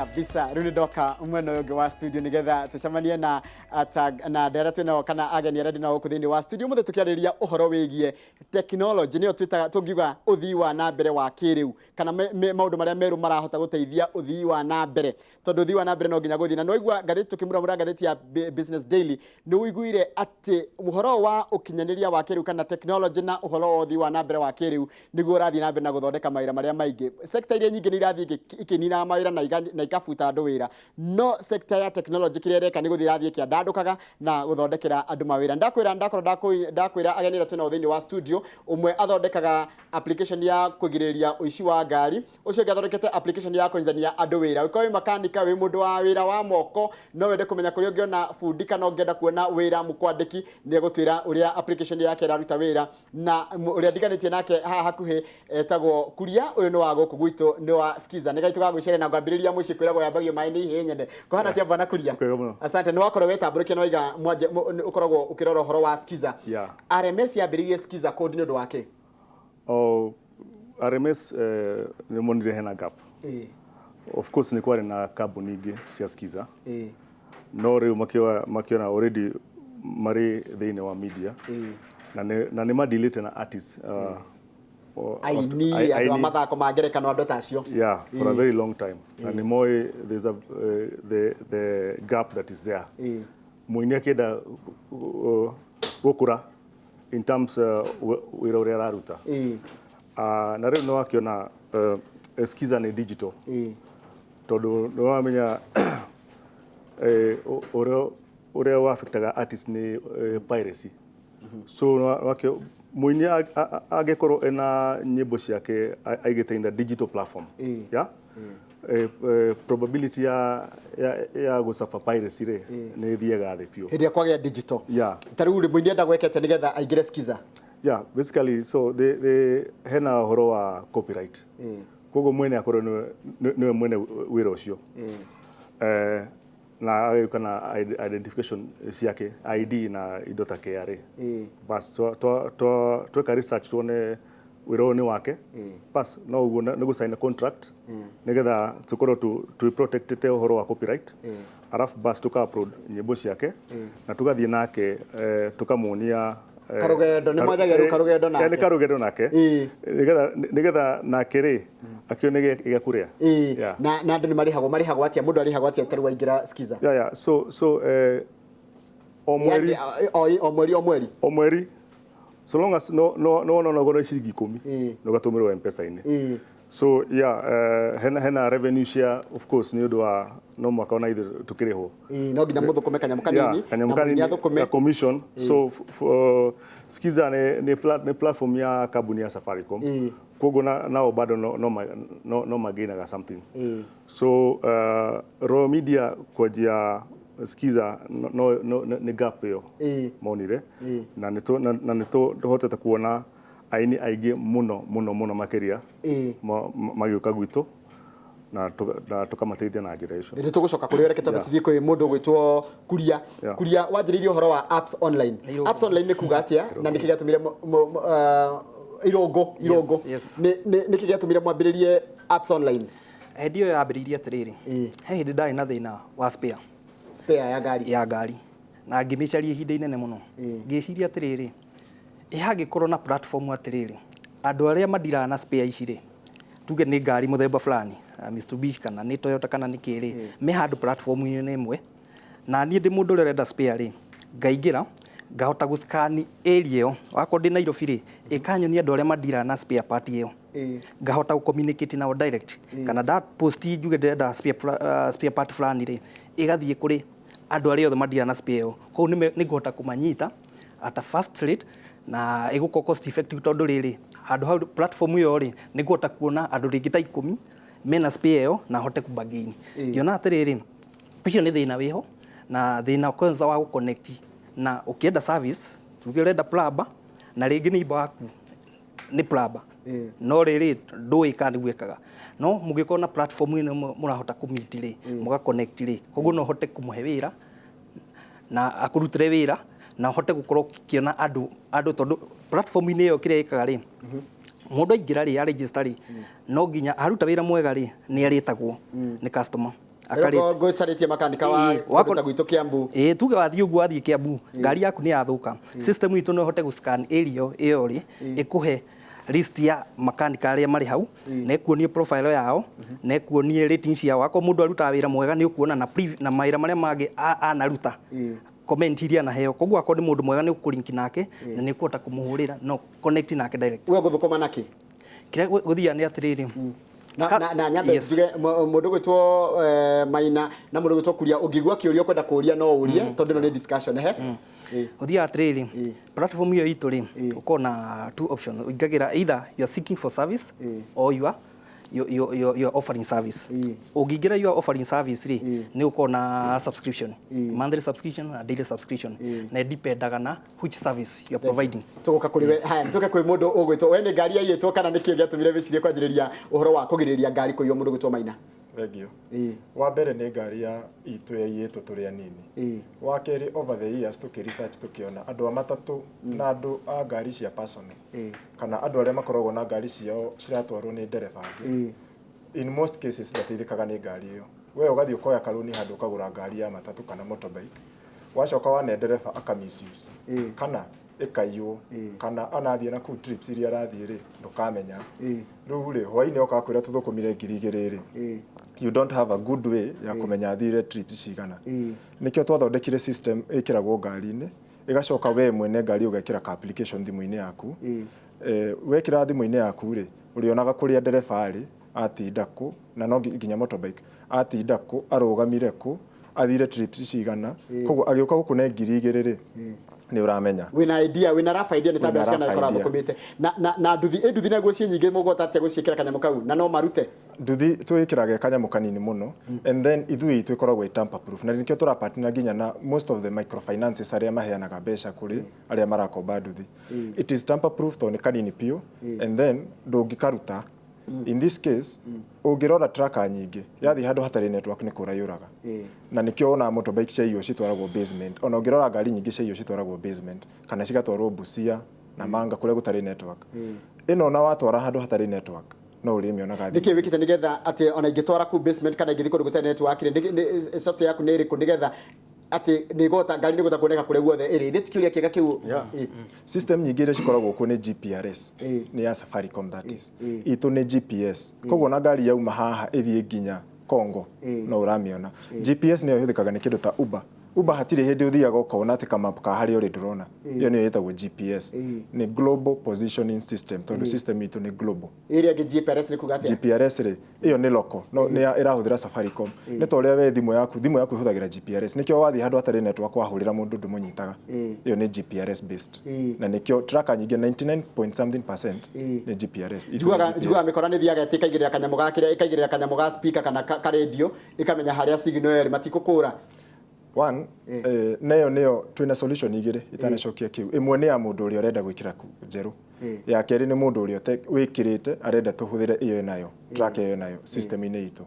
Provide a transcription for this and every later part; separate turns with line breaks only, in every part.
Kabisa, rĩu nĩ ndoka mwena ũyũ ũngĩ wa studio nĩgetha tũcemanie na na andũ arĩa twĩnao kana ageni arĩa ndĩnao gũkũ thĩinĩ wa studio mũthĩ, tũkĩarĩrĩria ũhoro wĩgiĩ technology, nĩyo twĩtaga tũngiuga ũthii wa na mbere wa kĩrĩu, kana maũndũ marĩa merũ marahota gũteithia ũthii wa na mbere, tondũ ũthii wa na mbere no nginya gũthiĩ na nĩwaigua ngathĩti tũkĩmuramura ngathĩti ya Business Daily, nĩ ũiguire atĩ ũhoro wa ũkinyanĩria wa kĩrĩu kana technology na ũhoro wa ũthii wa na mbere wa kĩrĩu nĩguo ũrathiĩ na mbere na gũthondeka mawĩra marĩa maingĩ. Sector iria nyingĩ nĩ irathiĩ ikĩninaga mawĩra na ikabuta andũ wĩra, no sector ya technology kĩrĩa ĩreka nĩ gũthiĩ ĩrathiĩ ĩkĩandandũkaga na gũthondekera andũ mawĩra. Ndakwĩra ndakorwo ndakwĩra ageni arĩa twĩnao thĩinĩ wa studio, ũmwe athondekaga application ya kũgirĩrĩria ũici wa ngari, ũcio ũngĩ athondekete application ya kũnyitithania andũ wĩra. Ũngĩkorwo wĩ makanika, wĩ mũndũ wa wĩra wa moko, no wende kũmenya kũrĩa ũngĩona bundi kana ũngĩenda kuona wĩra mũkwandĩki, nĩ egũtwĩra ũrĩa application yake ĩraruta wĩra. Na ũrĩa ndiganĩtie nake haha hakuhĩ etagwo Kuria, ũyũ nĩ wa gũkũ gwitũ, nĩ wa Skiza, nĩ gaitũ ga gwĩceria na ngwambĩrĩria mũciĩ kwĩragwo yambagio maĩ nĩ ihĩĩ nyene. Kũhana atĩa, bwana Kuria?
Kwega mũno.
Asante. Nĩ wakorwo wetambũrũkia na waiga mwanje ũkoragwo ũkĩrora ũhoro wa Skiza.
Yeah.
RMS yambĩrĩirie Skiza code nĩ ũndũ wa kĩ?
Oh, RMS nĩ monire hena gap. Of course nĩ kwarĩ na kambuni ingĩ cia Skiza, no rĩu makĩona already marĩ thĩinĩ wa media na nĩ madilĩte na artists
aini, andũ a
aini.
Mathako ma ngerekano, andũ ta acio.
Yeah, for a very long time, na nĩ moĩ there's a the gap that is there. Mũini akĩenda gũkũra in terms wĩra ũrĩa araruta. Na rĩu nĩ wakĩona Skiza nĩ digital, tondũ nĩ wamenya ũrĩa ũaffectaga artist nĩ piracy. So mũini angĩkorwo ena nyĩmbo ciake aigĩte in the digital platform, yeah? Probability ya gũsuffer piracy rĩ, nĩ ĩthiaga thĩ biũ.
Hĩndĩ ĩrĩa kwagĩa digital.
Yeah.
Ta rĩu rĩ, mũini enda gwekete nĩgetha aingĩre Skiza?
Yeah, basically, so the hena ũhoro wa copyright. Koguo mwene akorwo nĩwe mwene wĩra ũcio, na agĩũka na identification ciake, ID na indo ta KRA. Bas tweka research tuone wĩra ũyũ nĩ wake, bas no ũguo nĩ gũsign a contract nĩgetha tũkorwo twĩ protectĩte ũhoro wa copyright. Arabu bas tũka upload nyĩmbo ciake na tũgathiĩ nake, tũkamuonia
Karũgendo, nĩ mwanjagia rĩu karũgendo nake.
Nĩ karũgendo nake nĩgetha nake rĩ akĩone gĩa kũrĩa. Yeah.
Na andũ nĩ marĩhagwo atĩa? Mũndũ arĩhagwo atĩa ta rĩu aingĩra Skiza?
Yeah. So o mweri.
Yani, o mweri, o mweri?
O mweri, so long as no no no no ciringi 10 nĩ ũgatũmĩrwo M-Pesa-inĩ. So yeah, hena revenue share, of course, nĩ ũndũ wa no mwaka ona ithuĩ tũkĩrĩhwo.
No nginya mũthũkũme kanyamũ kanini.
Yeah, kanyamũ
na
kanini
mũini athũkũme.
Ka commission. So Skiza nĩ platform ya kambuni ya Safaricom. Koguo nao bado no magainaga something. So Royal Media kwanjia Skiza no nĩ gap ĩyo monire, na nĩ tũhotete kuona aini aingĩ mũno mũno mũno makĩria magĩũka gwitũ na tũkamateithia na njĩra icio.
Nĩ tũgũcoka kũrĩ, reke twambe tũthiĩ kwĩ mũndũ ũgwĩtwo Kuria. Kuria, wanjĩrĩirie ũhoro wa apps online.
Irũngũ.
Apps online nĩ kuga atĩa, na nĩkĩ gĩatũmire Irũngũ, Irũngũ?
Yes.
Nĩkĩ gĩatũmire mwambĩrĩrie apps online?
Hĩndĩ ĩyo yambĩrĩirie atĩrĩrĩ, he hĩndĩ ndarĩ na thĩna wa spare.
Spare ya ngari.
Ya ngari, na ngĩmĩcaria ihinda inene mũno. Ngĩciria atĩrĩrĩ, ĩ hangĩkorwo na platform atĩrĩrĩ, andũ arĩa mandiraga na spare ici rĩ, tuge nĩ ngari mũthemba fulani, Mitsubishi kana nĩ Toyota kana nĩ kĩ rĩ, me handũ platform-inĩ ĩmwe, na niĩ ndĩ mũndũ ũrĩa ũrenda spare rĩ, ngaingĩra ngahota gũscan area ĩyo. Wakorwo ndĩ Nairobi rĩ, ĩkanyonia andũ arĩa mandiraga na spare part ĩyo, ngahota gũ communicate nao direct, kana nda post njuge ndĩrenda spare part fulani rĩ, ĩgathiĩ kũrĩ andũ arĩa othe mandiraga na spare ĩyo. Koguo nĩ ngũhota kũmanyita at a fast rate na ĩgũkorwo cost effective, tondũ rĩrĩ handũ hau platform ĩyo rĩ, nĩ ngũhota kuona andũ rĩngĩ ta 10 mena spare ĩyo na hote kũbargain. Ngĩona atĩrĩrĩ, ũcio nĩ thĩna wĩho, na thĩna kwanza wa gũconnect na ũkĩenda service, tuge ũrenda plumber na rĩngĩ neighbor waku nĩ plumber, no rĩrĩ ndũĩ kana nĩguo ĩkaga, no mũngĩkorwo na platform ĩno mũrahota kũ meet rĩ, mũga connect rĩ, koguo no ũhote kũmũhe wĩra na akũrutĩre wĩra na ũhote gũkorwo ũkĩona andũ, tondũ platform-inĩ ĩyo kĩrĩa ĩkaga rĩ, mũndũ aingĩra rĩ, a register rĩ, no nginya aruta wĩra mwega rĩ, nĩ arĩtagwo nĩ customer. Akarĩte.
Ngũcarĩtie makanika wa
Ĩĩ,
kũndũ ta gwitũ Kiambu.
Ĩĩ, tuge wathiĩ ũguo, wathiĩ Kiambu, ngari yaku nĩ yathũka, system itũ no ĩhote gũscan area ĩyo rĩ, ĩkũhe list ya makanika arĩa marĩ hau, na ĩkuonie profile yao, na ĩkuonie rating ciao. Akorwo mũndũ arutaga wĩra mwega, nĩ ũkuona na mawĩra marĩa mangĩ anaruta, comment iria anaheo. Koguo akorwo nĩ mũndũ mwega, nĩ ũkũlink nake na nĩ ũkũhota kũmũhũrĩra, no connect nake direct.
We ũgũthũkũma nakĩ?
Kĩrĩa gũthiaga nĩ atĩrĩrĩ,
Na, na nyambe njuge mũndũ gwĩtwo Maina na mũndũ gwĩtwo Kuria, ũngĩigua kĩũria ũkwenda kũũria no ũrie, tondũ ĩno nĩ discussion he.
Ũthiaga atĩrĩrĩ, platform ĩyo itũ rĩ, ũkorwo na two options. Ũingagĩra either you are seeking for service or you are offering service. Ũngĩingĩra you are offering service rĩ, nĩ ũkorwo na subscription, monthly subscription na daily subscription, na ĩdependaga na which service you are providing.
Tũgũka kũrĩ we. Haya, tũke kwĩ mũndũ ũgwĩtwo, we nĩ ngari yaiyĩtwo kana nĩkĩ gĩatũmire wĩcirie kwanjĩrĩria ũhoro wa kũgirĩrĩria ngari kũiywo, mũndũ gwĩtwo Maina?
Thank you. Wa mbere nĩ ngari ya itũ yaiyĩtwo tũrĩ anini. Wa kerĩ, over the years tũkĩ research, tũkĩona andũ a matatũ na andũ a ngari cia personal kana andũ arĩa makoragwo na ngari ciao ciratwarwo nĩ ndereba angĩ, in most cases ndateithĩkaga nĩ ngari ĩyo. We ũgathiĩ ũkoya karũni handũ, ũkagũra ngari ya matatũ kana motorbike, wacoka wane ndereba aka misuse kana ĩkaiywo kana anathiĩ na kũu trips iria arathiĩ rĩ, ndũkamenya. Rĩu rĩ, hwainĩ oka akwĩra tũthũkũmire 2000 rĩ, you don't have a good way ya kũmenya athire trips cigana. Nĩkĩo twathondekire system ĩkĩragwo ngari-inĩ, ĩgacoka we mwene ngari ũgekĩra ka application thimũ-inĩ yaku. Wekĩra thimũ-inĩ yaku rĩ, ũrĩonaga kũrĩa ndereba arĩ, atinda kũ, na no nginya motorbike, atinda kũ, arũgamire kũ, athire trips cigana. Koguo agĩũka gũkũne 2000 rĩ, nĩ ũramenya.
Wĩna idea, wĩna rough idea nĩ ta
Wĩna
mbeca cigana
rough
ikoragwo
idea.
thũkũmĩte. Na nduthi, ĩ nduthi naguo ciĩ nyingĩ, mũgũhota atĩa gũciĩkĩra kanyamũ kau na no marute?
Nduthi twĩkĩraga kanyamũ kanini mũno, and then ithuĩ itũ ĩkoragwo ĩ tamper proof, na nĩkĩo tũrapartner nginya na most of the microfinances arĩa maheanaga mbeca kũrĩ arĩa marakomba nduthi. It is tamper proof tondũ nĩ kanini biũ, and then ndũngĩkaruta. In this case, ũngĩrora tracker nyingĩ yathiĩ handũ hatarĩ network nĩ kũra yũraga, na nĩkĩo wonaga motorbike cia iyo citwaragwo basement, ona ũngĩrora ngari nyingĩ cia iyo citwaragwo basement kana cigatwarwo Busia na Manga kũrĩa gũtarĩ network. Ĩno ona watwara handũ hatarĩ network no ũrĩmĩonaga.
Nĩkĩ wĩkĩte nĩgetha atĩ ona ingĩtwara kũu basement kana ingĩthiĩ kũndũ gũtarĩ network rĩ, software yaku nĩ ĩrĩkũ nĩgetha atĩ nĩ ĩgũhota, ngari nĩ ĩgũhota kuoneka kũrĩa guothe ĩrĩ? Ithe ti kĩũria kĩega kĩu?
System nyingĩ iria cikoragwo kuo nĩ GPRS, nĩ ya Safaricom, that is. Itũ nĩ GPS, koguo na ngari yauma haha ĩthiĩ nginya Congo no ũramĩona. GPS nĩyo ĩhũthĩkaga nĩ kĩndũ ta Uber. Uber hatirĩ hĩndĩ ũthiaga ũkona atĩ kamap ka harĩa ũrĩ ndũrona. Ĩyo nĩyo ĩtagwo GPS, nĩ global positioning system, tondũ system itũ nĩ global.
Ĩrĩa ĩngĩ GPRS nĩ kuga atĩa?
GPRS rĩ, ĩyo nĩ local, no nĩ ĩrahũthĩra Safaricom. Nĩ ta ũrĩa we thimũ yaku ĩhũthagĩra GPRS, nĩkĩo wathiĩ handũ hatarĩ network wahũrĩra mũndũ ndũmũnyitaga. Ĩyo nĩ GPS based, na nĩkĩo tracker nyingĩ 99 point something percent nĩ GPRS. Itũ nĩ
Njiguaga
GPS.
Njiguaga mĩkora nĩ thiaga ĩtĩ ĩkaigĩrĩra kanyamũ ga kĩrĩa, ĩkaigĩrĩra kanyamũ ga speaker kana ka radio, ĩkamenya harĩa signal ĩrĩ, matikũkũra.
One, neyo nĩyo twĩna solution igĩrĩ itanacokia kĩu. Ĩmwe nĩ ya mũndũ ũrĩa ũrenda gwĩkĩra njerũ, ya kerĩ nĩ mũndũ ũrĩa wĩkĩrĩte arenda tũhũthĩre ĩyo ĩnayo tracker, ĩyo ĩnayo system-inĩ itũ.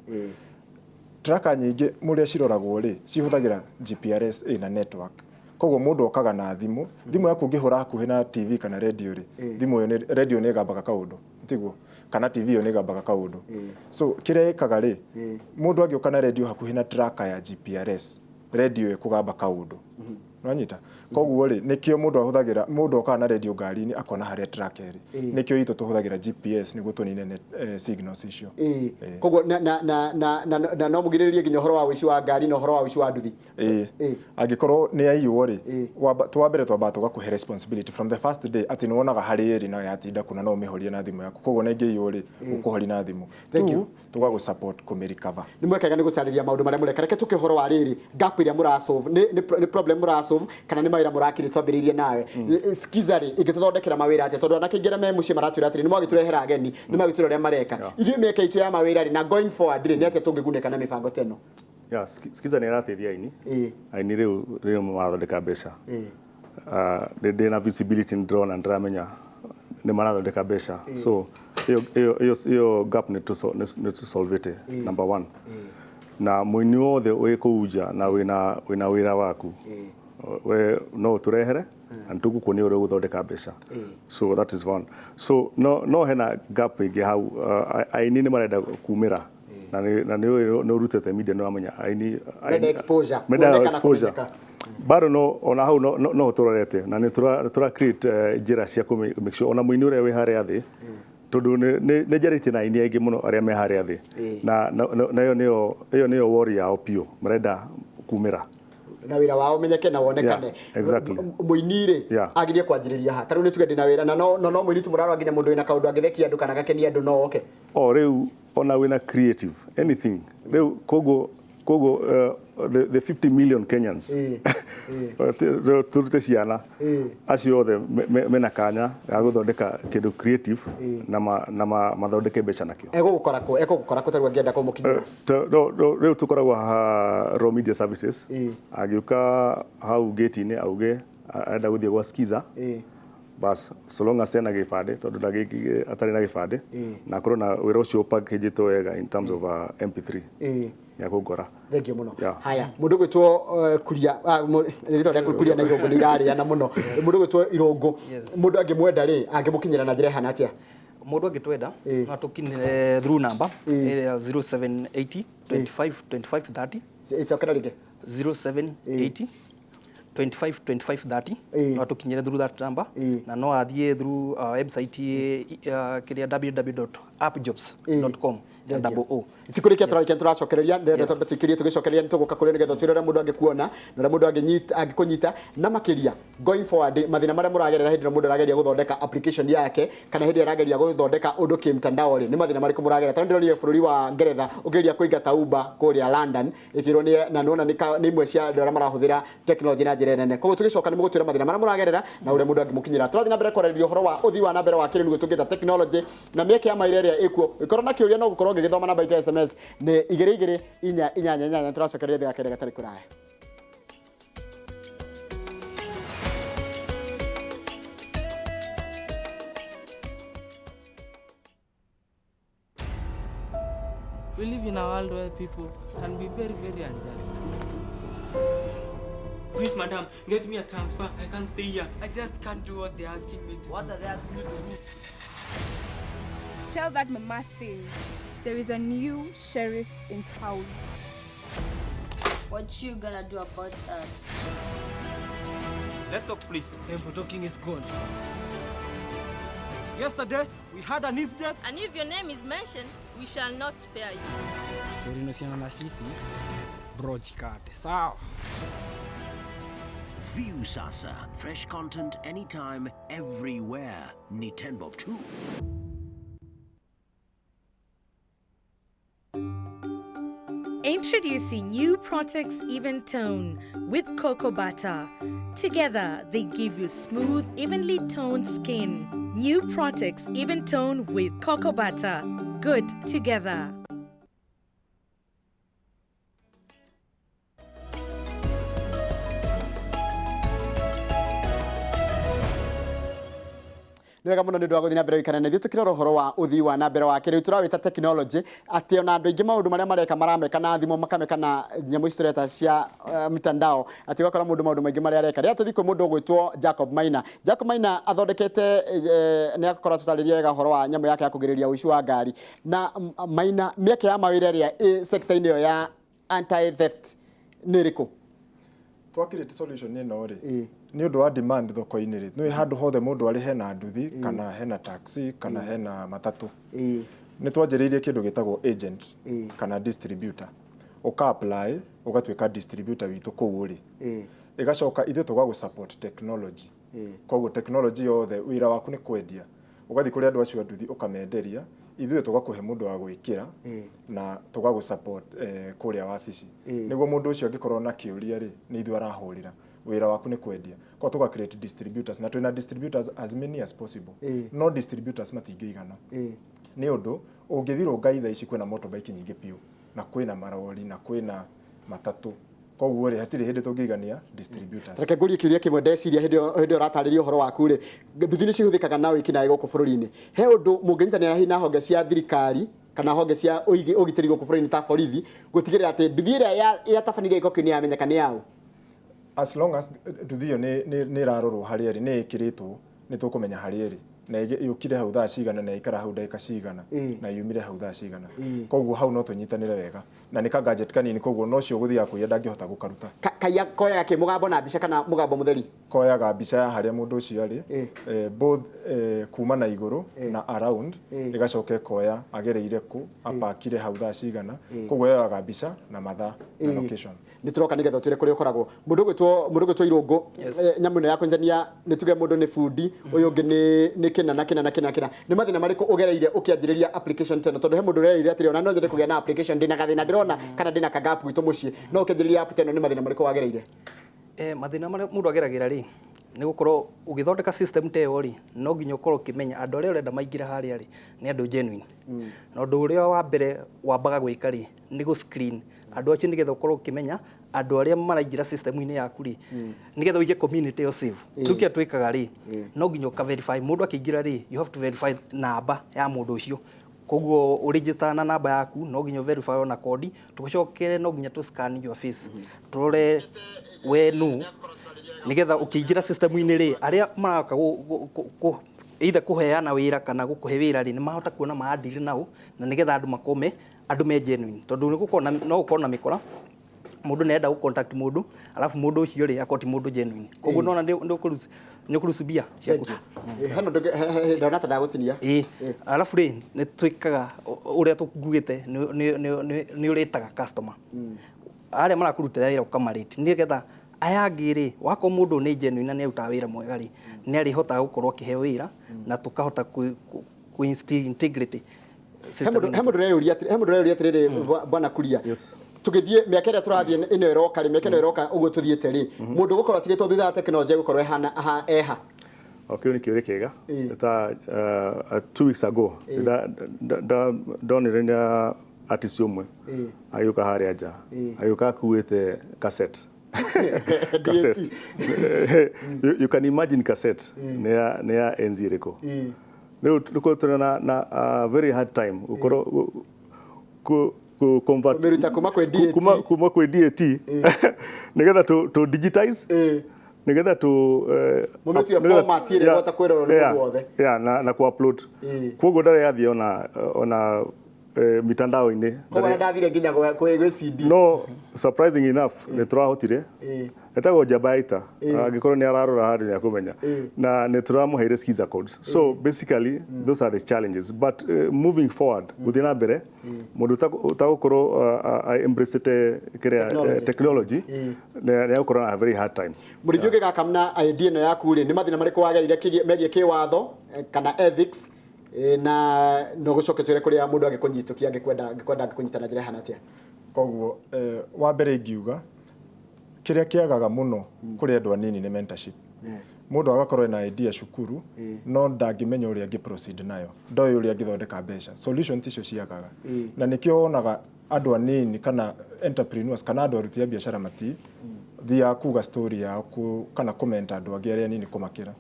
Tracker nyingĩ mũrĩa ciroragwo rĩ, cihũthagĩra GPRS ĩna network, koguo mũndũ okaga na thimũ. Thimũ yaku ũngĩhũra hakuhĩ na TV kana radio rĩ, thimũ ĩyo radio nĩ ĩgambaga kaũndũ, tiguo? Kana TV ĩyo nĩ ĩgambaga kaũndũ. So kĩrĩa ĩkaga rĩ, mũndũ angĩũka na radio hakuhĩ na tracker ya GPRS, radio ĩkũgamba kaũndũ, nwanyita? Koguo rĩ, nĩkĩo mũndũ ahũthagĩra, mũndũ okaga na radio ngari-inĩ akona harĩa tracker ĩrĩ. Nĩkĩo itũ tũhũthagĩra GPS nĩguo tũnine signals icio.
Koguo na no mũgirĩrĩrie nginya ũhoro wa ũici wa ngari na ũhoro wa ũici wa nduthi?
Ĩĩ. Angĩkorwo nĩ yaiywo rĩ, wambere twambaga tũgakũhe responsibility from the first day, atĩ nĩ wonaga harĩa ĩrĩ na yatinda kũna no ũmĩhorie na thimũ yaku. Koguo na ĩngĩiywo rĩ, ũkũhoria na thimũ.
Thank you.
Two, tũgagũ support kũmĩ recover.
Nĩ mwekega nĩ gũcarĩria maũndũ marĩa mũreka. Reke tũke ũhoro wa rĩrĩ, gap ĩrĩa mũrasolve, nĩ problem mũrasolve kana nĩ mawĩra mũrakiri? Twambĩrĩirie nawe. Skiza rĩ, ĩngĩtũthondekera mawĩra atĩa? Tondũ anake aingĩ arĩa me mũciĩ maratwĩra atĩrĩ, nĩ mwagĩtũrehera ageni, nĩ magĩtwĩra ũrĩa mareka. Ithuĩ mĩeke itũ ya mawĩra rĩ, na going forward rĩ, nĩ atĩa tũngĩgunĩka na mĩbango ta ĩno?
Yeah, Skiza nĩ ĩrateithia aini. Aini rĩu marathondeka mbeca. Ndĩ na visibility, nĩ ndĩrona, ndĩramenya nĩ marathondeka mbeca, so ĩyo gap nĩ tũsolvĩte, number one. Na mũini wothe wĩ kũu nja na wĩna wĩra waku, we no ũtũrehere na nĩtũgũkuonia ũrĩa ũgũthondeka mbeca. So that is one. So no hena gap ĩngĩ hau. Aini nĩ marenda kumĩra. Na nĩ ũĩ nĩ ũrutĩte media, nĩ wamenya aini
Menda exposure,
menda
kuonekana,
exposure.
Kũmenyeka.
Bado no ona hau no tũrorete na nĩ tũra create njĩra cia kũ make sure ona mũini ũrĩa wĩ harĩa thĩ, tondũ nĩ njarĩtie na aini aingĩ mũno arĩa me harĩa thĩ, na ĩyo nĩyo worry yao biũ, marenda kumĩra
na wĩra wao ũmenyeke na wonekane.
Yeah, exactly.
Mũini rĩ, agirie kwanjĩrĩria ha? Ta rĩu nĩ tuge ndĩna wĩra na no mũini tu mũrarora, nginya mũndũ wĩna kaũndũ angĩthekia andũ kana gakenia andũ no oke?
O rĩu ona wĩna creative anything rĩu, koguo the 50 million Kenyans, turute ciana acio othe mena kanya ga gũthondeka kĩndũ creative na mathondeke mbeca nakĩo.
Egũgũkora kũ? Egũgũkora kũ tarĩu angĩenda kũmũkinyĩra?
No, rĩu tũkoragwo ha Raw Media Services. Agĩũka hau gate-inĩ auge arenda gũthiĩ gwa Skiza, bas, so long as ena gĩbandĩ, tondũ ndagĩkĩ atarĩ na gĩbandĩ, na akorwo na wĩra ũcio packagĩtwo wega in terms of MP3, nĩ akũngora.
Thank you mũno.
Yeah.
Haya, mũndũ gwĩtwo Kuria, rĩtwa rĩaku Kuria na Irũngũ nĩ irarĩana mũno. Mũndũ gwĩtwo Irũngũ, mũndũ angĩmwenda rĩ, angĩmũkinyĩra na njĩra ĩhana atĩa?
Mũndũ angĩtwenda, no atũkinyĩre through number ĩrĩa 0780 25 25 30.
Ĩcokera rĩngĩ.
0780 25 25 30. No atũkinyĩre through that number, na no athiĩ through website kĩrĩa www.appjobs.com, double O.
Ti kũrĩkia tũrarĩkia, tũracokereria, ndĩrenda twambe tũikĩrie, tũgĩcokereria nĩ tũgũka kũrĩ nĩgetha twĩre ũrĩa mũndũ angĩkuona na ũrĩa mũndũ angĩkũnyita, na makĩria going forward mathĩna marĩa mũragerera hĩndĩ ĩrĩa mũndũ arageria gũthondeka application yake kana hĩndĩ ĩrĩa arageria gũthondeka ũndũ kĩmtandao rĩ, nĩ mathĩna marĩkũ mũragerera? Tondũ ndĩronire bũrũri wa Ngeretha ũkĩgeria kũingata Uber kũrĩa London ĩkĩrwo nĩ na nĩwona nĩ imwe cia andũ arĩa marahũthĩra technology na njĩra nene. Koguo tũgĩcoka nĩ mũgũtwĩra mathĩna marĩa mũragerera na ũrĩa mũndũ angĩmũkinyĩra. Tũrathiĩ na mbere kwarĩrĩria ũhoro wa ũthii wa na mbere wa kĩrĩu, nĩguo tũngĩta technology, na mĩeke ya mawĩra ĩrĩa ĩkuo. Ĩkorwo na kĩũria, no gũkorwo ngĩgĩthoma namba itũ ya SMS nĩ 22488. Tũracokereria thĩ ya kenda gatarĩ kũraya.
We live in a world where people can be very, very unjust.
Please, madam, get me a transfer. I can't stay here.
I just can't do what they're asking me to.
What are they asking you to do?
Tell that mama thing. There is a new sheriff in town.
What you gonna do about that?
Let's talk, please.
Time for talking is gone. Yesterday, we had an incident.
And if your name is mentioned, we shall not spare you.
Ulinofiana na sisi, bro, jikate. Sawa.
View Sasa. Fresh content anytime, everywhere. Ni 10 bob 2.
Introducing new Protex Even Tone with cocoa butter. Together, they give you smooth, evenly toned skin. New Protex Even Tone with cocoa butter. Good together.
Nĩ wega mũno nĩ ũndũ wa gũthiĩ na mbere gũikara na ithuĩ tũkĩrora ũhoro wa ũthii wa na mbere wa kĩrĩu tũrawĩta technology, atĩ ona andũ aingĩ maũndũ marĩa mareka marameka na thimũ, makameka na nyamũ ici tũreta cia mitandao, atĩ ũgakora mũndũ maũndũ maingĩ marĩa areka. Rĩrĩa tũthiĩ kwĩ mũndũ ũgwĩtwo Jacob Maina, Jacob Maina athondekete nĩ akorwo tũtarĩria wega ũhoro wa nyamũ yake ya kũgirĩrĩria ũici wa ngari. Na Maina, mĩeke ya mawĩra ĩrĩa ĩ sector-inĩ ĩyo ya anti theft nĩ ĩrĩkũ?
Twa create solution ĩno rĩ, nĩ ũndũ wa demand thoko-inĩ rĩ, nĩ handũ hothe mũndũ arĩ hena nduthi kana hena taxi kana hena matatũ, nĩ twanjĩrĩirie kĩndũ gĩtagwo agent kana distributor. Ũka apply ũgatuĩka distributor witũ kũu ũrĩ, ĩgacoka ithuĩ tũgagũ support technology. Koguo technology yothe, wĩra waku nĩ kwendia, ũgathiĩ kũrĩ andũ acio a nduthi ũkamenderia, ithuĩ tũgakũhe mũndũ wa gwĩkĩra na tũgagũ support kũrĩa wabici, nĩguo mũndũ ũcio angĩkorwo na kĩũria rĩ, nĩ ithuĩ arahũrĩra. Wĩra waku nĩ kwendia. Kwa tũga create distributors, na twĩna distributors as many as possible, no distributors matingĩigana, nĩ ũndũ ũngĩthiĩ Rongai thaa ici kwĩna motorbike nyingĩ biũ, na kwĩna marori na kwĩna matatũ, koguo rĩ, hatirĩ hĩndĩ tũngĩigania distributors.
Reke ngũrie kĩũria kĩmwe. Ndeciria hĩndĩ ĩyo ũratarĩria ũhoro waku rĩ, nduthi nĩ cihũthĩkaga na wĩkinaĩ gũkũ bũrũri-inĩ. He ũndũ mũngĩnyitanĩra hihi na honge cia thirikari kana honge cia ũgitĩri gũkũ bũrũri-inĩ ta borithi gũtigĩrĩra atĩ nduthi ĩrĩa yatabanirie gĩko kĩu nĩ yamenyeka nĩ yaũ?
As long as nduthi ĩyo nĩ ĩrarorwo harĩa ĩrĩ, nĩ ĩkĩrĩtwo, nĩ tũkũmenya harĩa ĩrĩ. Na yũkire hau thaa cigana na ĩikara hau ndagĩka cigana na yumire hau thaa cigana. Koguo hau no tũnyitanĩre wega, na nĩ ka gadget kanini, koguo no cio ũgũthiaga kũiya ndangĩhota gũkaruta.
Kaiya koyaga kĩ, mũgambo na mbica kana mũgambo mũtheri?
Koyaga mbica ya harĩa mũndũ ũcio arĩ, both kuma na igũrũ na around, ĩgacoka ĩkoya agereire kũ, apakire hau thaa cigana. Koguo yoyaga mbica na mathaa na location.
Nĩ tũroka nĩgetha ũtwĩre kũrĩa ũkoragwo. Mũndũ ũgwĩtwo Irũngũ, nyamũ ĩno ya kwenjania, nĩ tuge mũndũ nĩ bundi, ũyũ ũngĩ nĩ kĩna na kĩna na kĩna na kĩna, nĩ mathĩna marĩkũ ũgereire ũkĩanjĩrĩria application ta ĩno? Tondũ he mũndũ ũreire atĩrĩ, ona no nyende kũgĩa na application, ndĩna gathĩna ndĩrona kana ndĩna kagap gwitũ mũciĩ. No ũkĩanjĩrĩria app ta ĩno, nĩ mathĩna marĩkũ wagereire?
Mathĩna marĩa mũndũ ageragĩra rĩ, nĩ gũkorwo ũgĩthondeka system ta ĩyo rĩ, no nginya ũkorwo ũkĩmenya andũ arĩa ũrenda maingĩre harĩa rĩ nĩ andũ genuine. Na ũndũ ũrĩa wa mbere wambaga gwĩka rĩ, nĩ gũ screen andũ acio, nĩgetha ũkorwo ũkĩmenya andũ arĩa maraingĩra system-inĩ yaku rĩ, nĩgetha ũige community ĩyo safe. Rĩu kĩrĩa twĩkaga rĩ, no nginya ũka verify mũndũ akĩingĩra rĩ, you have to verify namba ya mũndũ ũcio. Koguo ũregister na namba yaku, no nginya verify ona kodi, tũcokere no nginya tũ scan your face, tũrore we nũ, nĩgetha ũkĩingĩra system-inĩ rĩ, arĩa maraka either kũheana wĩra kana gũkũhe wĩra rĩ, nĩ mahota kuona maadili nao, na nĩgetha andũ makome andũ me genuine, tondũ nĩ gũkorwo na no gũkorwo na mĩkora, mũndũ nĩ enda gũ contact mũndũ, alafu mũndũ ũcio rĩ akorwo ti mũndũ genuine. Koguo nona nĩ ũkũruci mbia ciaku.
Hena ũndũ ndona ta ndagũtinia.
Ĩĩ, alafu rĩ, nĩ twĩkaga ũrĩa tũngugĩte, nĩ ũrĩtaga customer arĩa marakũrutĩra wĩra, ũkamarĩti, nĩgetha aya angĩ rĩ, wakorwo mũndũ nĩ genuine na nĩ arutaga wĩra mwega rĩ, nĩ arĩhotaga gũkorwo akĩheo wĩra na tũkahota kũ instill integrity
He mũndũ ũreyũria atĩrĩrĩ, bwana Kuria, tũgĩthiĩ mĩaka ĩrĩa tũrathiĩ ĩno ĩroka rĩ, mĩaka ĩno ĩroka ũguo tũthiĩte rĩ, mũndũ ũgũkorwo atigĩtwo thutha wa tekinoronjĩ gũkorwo ĩhana eha?
O kĩu nĩ kĩũria kĩega. Ta 2 weeks ago ndonire na artist ũmwe agĩũka harĩa nja, agĩũka akuĩte cassette. Cassette, you can imagine cassette nĩ ya enzi ĩrĩkũ. Rĩu tũkorwo tũrĩ na a very hard time gũkorwo ku convert
Kũmĩruta kuma kwĩ DAT.
Kuma kwĩ DAT nĩgetha tu digitize, nĩgetha tu
Mũmĩtue format ĩrĩa ĩhota kwĩrorwo nĩ mũndũ wothe.
Yeah, na ku-upload. Koguo ndarĩ yathiĩ ona mitandao-inĩ.
Koguo na ndathire nginya gwĩ CD.
No surprising enough nĩ tũrahotire. Etagwo Njamba ya Ita, angĩkorwo nĩ ararora handũ nĩ akũmenya, na nĩ tũramũheire skiza codes. So basically those are the challenges, but moving forward, gũthiĩ na mbere, mũndũ ũtagũkorwo embracete kĩrĩa
Technology.
Technology nĩ egũkorwo na a very hard time.
Mũrĩithi ũngĩgaka na idea ĩno yaku rĩ, nĩ mathĩna marĩkũ wagereire megiĩ kĩwatho kana ethics, na no gũcoke twĩre kũrĩa mũndũ angĩkũnyitũkia, angĩkwenda angĩkũnyita na njĩra ĩhana atĩa?
Koguo wa mbere ingiuga kĩrĩa kĩagaga mũno kũrĩ andũ anini nĩ mentorship. Mũndũ agakorwo ena idea cukuru no ndangĩmenya ũrĩa angĩ proceed nayo, ndoĩ ũrĩa angĩthondeka mbeca. Solution ticio ciagaga, na nĩkĩo wonaga andũ anini kana entrepreneurs kana andũ aruti a biacara mati thiaga kuga story yao kana kũmenta andũ angĩ arĩa anini kũmakĩra.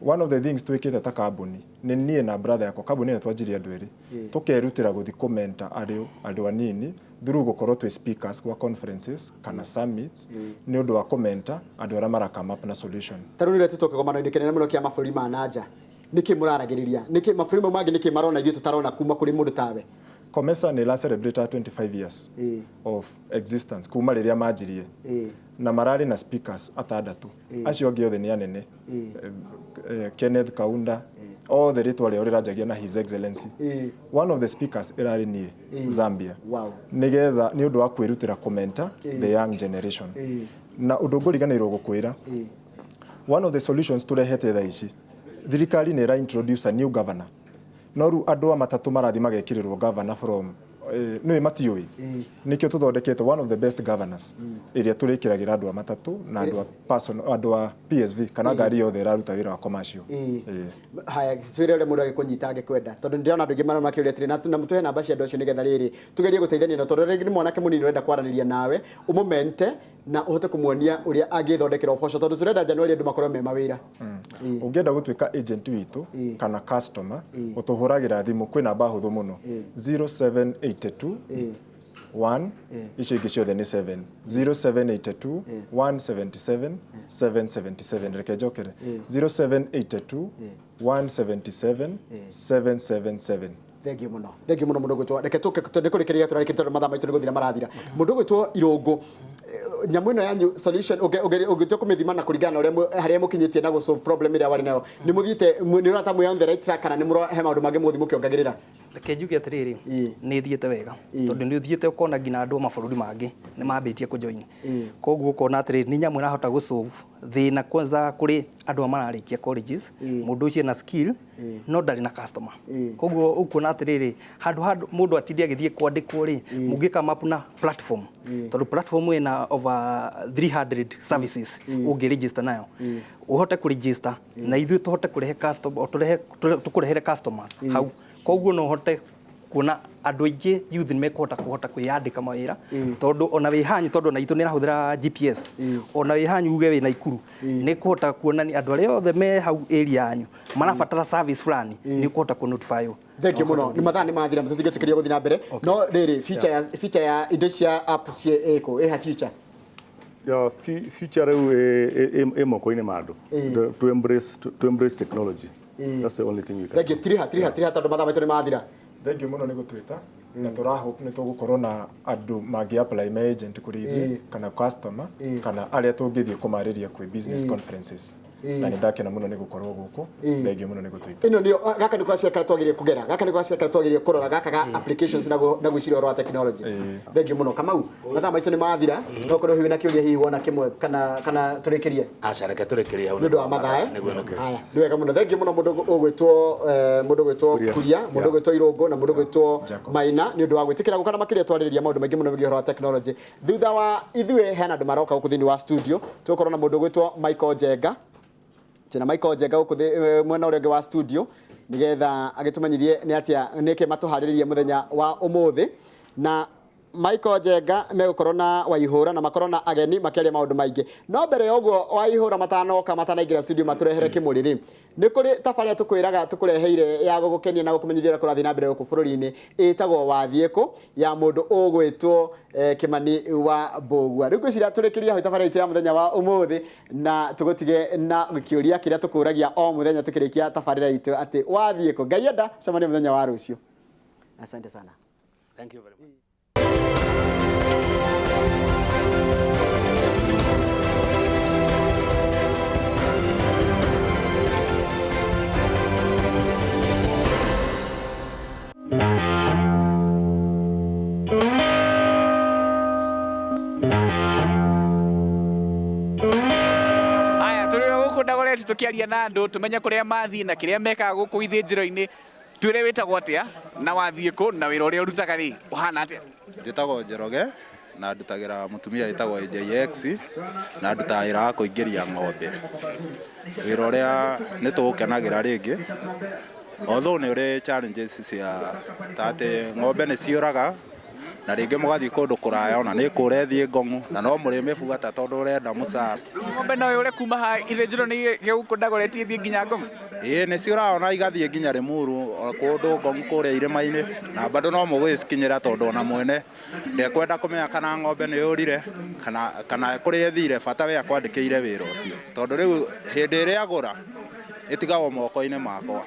One of the things twĩkĩte ta kambuni nĩ niĩ na brother yakwa, kambuni ĩno twanjirie andũ erĩ, tũkerutĩra gũthiĩ kũmenta andũ anini through gũkorwo twĩ speakers gwa conferences kana summits, nĩ ũndũ wa kũmenta andũ arĩa mara come up na solution.
Ta rĩu nĩ ũretĩtwo kĩgomano-inĩ kĩnene mũno kĩa mabũrũri ma nanja, nĩkĩ mũraragĩrĩria? Nĩkĩ mabũrũri mau mangĩ, nĩkĩ marona ithuĩ tũtarona kuma kũrĩ mũndũ tawe?
COMESA nĩ ĩra celebrate 25 years of existence kuma rĩrĩa manjirie, na mararĩ na speakers atandatũ, acio angĩ othe nĩ anene. Kenneth Kaunda, othe rĩtwa rĩao rĩranjagia na His Excellency. One of the speakers ĩrarĩ niĩ, Zambia, nĩgetha nĩ ũndũ wa kwĩrutĩra kũmenta the young generation. Na ũndũ ngũriganĩirwo gũkwĩra, one of the solutions tũrehete thaa ici, thirikari nĩ ĩra introduce a new governor, no rĩu andũ a matatũ marathiĩ magekĩrĩrwo governor from nĩũĩ matiũĩ. Nĩkĩo tũthondekete one of the best governors ĩrĩa tũrĩkĩragĩra andũ a matatũ na andũ a person, andũ a PSV kana ngari yothe ĩraruta wĩra wa commercial.
Haya, twĩre ũrĩa mũndũ agĩkũnyita angĩkwenda, tondũ nĩndĩrona andũ aingĩ marona makĩũria atĩrĩ, na mũtũhe namba cia andũ acio nĩgetha rĩrĩ tũgerie gũteithania na, tondũ rĩngĩ nĩ mwanake mũnini ũrenda kwaranĩria nawe, ũmũmente na ũhote kũmuonia ũrĩa angĩthondekera ũboco, tondũ tũrenda January andũ makorwo me mawĩra.
Ũngĩenda gũtuĩka agent witũ kana customer, ũtũhũragĩra thimũ kwĩ namba hũthũ mũno, 0782 1, icio ingĩ ciothe nĩ 7, 0782 177 777. Reke njokere, 0782 177 777.
Thengiũ mũno, thengiũ mũno mũndũ gwĩtwo, reke tũke nĩ kũrĩkĩrĩria tũrarĩkĩria tondũ mathaa maitũ nĩ gũthira marathira. Mũndũ gwĩtwo Irũngũ, nyamũ ĩno yanyu solution ũngĩtua kũmĩthima na kũringana na ũrĩa harĩa mũkinyĩtie na gũ solve problem ĩrĩa warĩ nayo, nĩ mũthiĩte, nĩ ũrata mwĩ on the right track kana nĩ mũro he maũndũ mangĩ mũgũthiĩ mũkĩongagĩrĩra?
Reke njuge atĩrĩrĩ, nĩ ĩthiĩte wega tondũ nĩ ũthiĩte ũkona nginya andũ a mabũrũri mangĩ nĩ mambĩtie kũjoin. Koguo ũkona atĩrĩrĩ, nĩ nyamũ ĩrahota gũsolve thĩna kwanza kũrĩ andũ a mararĩkia colleges. Mũndũ ũcio ena skill no ndarĩ na customer. Koguo ũkuona atĩrĩrĩ, handũ handũ mũndũ atinde agĩthiĩ kwandĩkwo rĩ, mũngĩ come up na platform, tondũ platform ĩna over 300 services ũngĩ register nayo, ũhote kũregister na ithuĩ tũhote kũrehe customer, tũrehe tũkũrehere customers hau. Koguo no ũhote kuona andũ aingĩ youth nĩ mekũhota kũhota kwĩyandĩka mawĩra, tondũ ona wĩ hanyu, tondũ ona itũ nĩ ĩrahũthĩra GPS, ona wĩ hanyu uge wĩ Naikuru, nĩ kũhota kuonania andũ arĩa othe me hau area yanyu marabatara service fulani, nĩ ũkũhota kũ notify.
Thengiũ mũno, nĩ mathaa nĩ mathira, tũtingĩtĩkĩria gũthiĩ na mbere, no rĩrĩ, feature ya indo cia app cie ĩkũ ĩha future?
Yeah, future rĩu ĩ moko-inĩ ma andũ to embrace technology. That's the only thing you can.
Thengiũ. Tiriha, tiriha, tiriha, tondũ mathaa maitũ nĩ mathira.
Thengiũ mũno nĩ gũtwĩta, na tũra hope nĩ tũgũkorwo na andũ mangĩ apply me agent kũrĩ ithuĩ kana customer kana arĩa tũngĩthiĩ kũmarĩria kwĩ business conferences, na nĩ ndakena mũno nĩ gũkorwo gũkũ. Thengiũ mũno nĩ gũtwĩta.
Ĩno nĩyo, gaka nĩ gacira karĩa twagĩrĩire kũgera, gaka nĩ gacira karĩa twagĩrĩire kũrora, gaka ga applications na gwĩciria ũhoro wa technology. Thengiũ mũno. Kamau, mathaa maitũ nĩ mathira, no korwo hihi na kĩũria hihi wona kĩmwe kana tũrĩkĩrie?
Aca, reke tũrĩkĩrie hau.
Nĩ ũndũ wa mathaa, eh?
Nĩguo nĩguo.
Haya, nĩ wega mũno, thengiũ mũno mũndũ ũgwĩtwo mũndũ ũgwĩtwo
Kuria.
Kuria, mũndũ ũgwĩtwo Irũngũ na mũndũ ũgwĩtwo Maina, nĩ ũndũ wa gwĩtĩkĩra gũka na makĩria twarĩrĩria maũndũ maingĩ mũno megiĩ ũhoro wa technology. Thutha wa ithuĩ hena andũ maroka gũkũ thĩinĩ wa studio, tũgũkorwo na mũndũ ũgwĩtwo Michael Njenga. Twĩna Michael Njenga gũkũ mwena ũrĩa ũngĩ wa studio nĩgetha agĩtũmenyithie nĩ atĩa nĩkĩ matũharĩrĩrie mũthenya wa ũmũthĩ. Na Michael Njenga megũkorwo na Waihũra na makorwo na ageni makĩaria maũndũ maingĩ. No mbere ya ũguo, Waihũra matanoka, matanaingĩra studio matũrehere kĩmũrĩ rĩ, nĩ kũrĩ tabarĩra tũkwĩraga tũkũreheire ya gũgũkenia na gũkũmenyithia ũrĩa kũrathiĩ na mbere gũkũ bũrũri-inĩ, ĩtagwo Wathiĩ Kũ ya mũndũ ũgwĩtwo Kĩmani wa Mbũgua. Rĩu ngwĩciria tũrĩkĩrie hau tabarĩra itũ ya mũthenya wa ũmũthĩ na tũgũtige na kĩũria kĩrĩa tũkũragia o mũthenya tũkĩrĩkia tabarĩra itũ atĩ wathiĩ kũ. Ngai enda cemanie mũthenya wa rũciũ. Asante sana.
Thank you very much.
Aya, tũrĩ o gũkũ Dagoretti tũkĩaria na andũ tũmenye kũrĩa mathiĩ na kĩrĩa mekaga gũkũ ithĩnjĩro-inĩ. Twĩre wĩtagwo atĩa na wathiĩ kũ na wĩra ũrĩa ũrutaga rĩ ũhana atĩa?
Njĩtagwo Njoroge na ndutagĩra mũtumia wĩtagwo AJX na ndutaga wĩra wa kũingĩria ng'ombe. Wĩra ũrĩa nĩ tũũkenagĩra rĩngĩ, although nĩ ũrĩ challenges cia ta atĩ ng'ombe nĩ ciũraga na rĩngĩ mũgathiĩ kũndũ kũraya, ona nĩ kũra ĩthiĩ ngong'u na no mũrĩmĩbuata tondũ ũrenda mũcara.
Ng'ombe no yũre kuma haha ithĩnjĩro-inĩ gĩa gũkũ Dagoretti ĩthiĩ nginya Ngong?
Ĩĩ, nĩ ciũraga ona igathiĩ nginya Limuru, o kũndũ Ngong kũrĩa irĩma-inĩ, na bado no mũgũgĩcikinyĩra tondũ ona mwene ndekwenda kũmenya kana ng'ombe nĩ yũrire kana kũrĩa ĩthire, bata we akwandĩkĩire wĩra ũcio, tondũ rĩu hĩndĩ ĩrĩa agũra ĩtigagwo moko-inĩ makwa,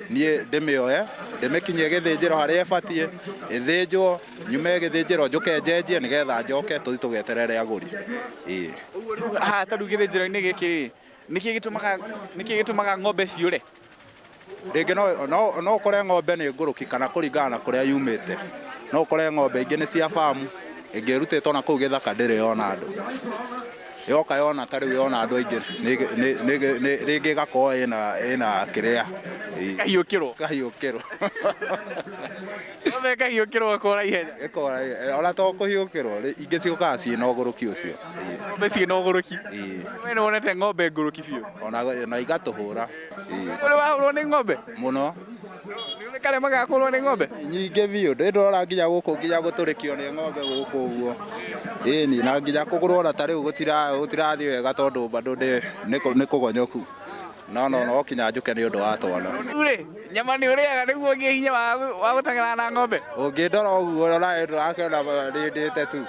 niĩ ndĩmĩoe ndĩmĩkinyie gĩthĩnjĩro harĩa ĩbatiĩ ĩthĩnjwo, nyume gĩthĩnjĩro njũke njenjie nĩgetha njoke tũthiĩ tũgeterere agũri. Ĩĩ.
Haha ta rĩu gĩthĩnjĩro-inĩ gĩkĩ rĩ, nĩkĩ gĩtũmaga ng'ombe ciũre?
Rĩngĩ no ũkore ng'ombe nĩ ngũrũki kana kũringana na kũrĩa yumĩte, no ũkore ng'ombe ingĩ nĩ cia bamu, ĩngĩ ĩrutĩtwo na kũu gĩthaka ndĩrĩ yona andũ, yoka yona ta rĩu yona andũ aingĩ rĩngĩ ĩgakorwo ĩna kĩrĩa. Ĩĩ.
Kahiũkĩrwo.
Kahiũkĩrwo.
Ng'ombe ĩkahiũkĩrwo ĩkora ihenya.
Ĩkora, ona to kũhiũkĩrwo, ingĩ ciũkaga ciĩna ũgũrũki ũcio. Ĩĩ.
Ng'ombe ciĩna ũgũrũki?
Ĩĩ.
We nĩ wonete ng'ombe ngũrũki biũ?
Ona igatũhũra. Ĩĩ.
Ũrĩ wahũrwo nĩ ng'ombe?
Mũno.
Nĩ ũrĩ karema ga kũhũrwo nĩ ng'ombe?
Nyingĩ biũ, ndĩ ndĩrora nginya gũkũ nginya gũtũrĩkio nĩ ng'ombe gũkũ ũguo. Ĩni, na nginya kũgũrwo ona ta rĩu gũtirathiĩ wega tondũ bado ndĩ nĩ kũgonyoku. No no no kinya njũke nĩ ũndũ wa twana.
Rĩu rĩ, nyama nĩ ũrĩaga nĩguo ũgĩe hinya wa gũteng'era na ng'ombe?
Ũngĩndora ũguo ona ndũrakĩona ndĩndĩte tu.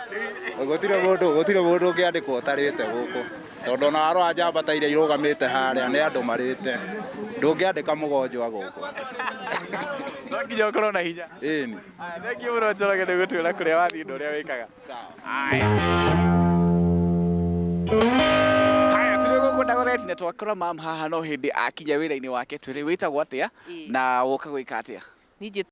Gũtirĩ mũndũ ũngĩandĩkwo ũtarĩte gũkũ. Tondũ ona warora njamba ta iria irũgamĩte harĩa nĩ andũ marĩte. Ndũngĩandĩka mũgonjwa gũkũ.
No nginya ũkorwo na hinya.
Ĩni.
Aya, thengiũ mũno Njoroge nĩ gũtwĩra kũrĩa wathiĩ na ũrĩa wĩkaga. Aya. Haya, tũrĩ gũkũ Dagoretti na twakora mam haha no hĩndĩ akinya wĩra-inĩ wake. Twĩre wĩtagwo atĩa na woka gwĩka atĩa?
Niĩ.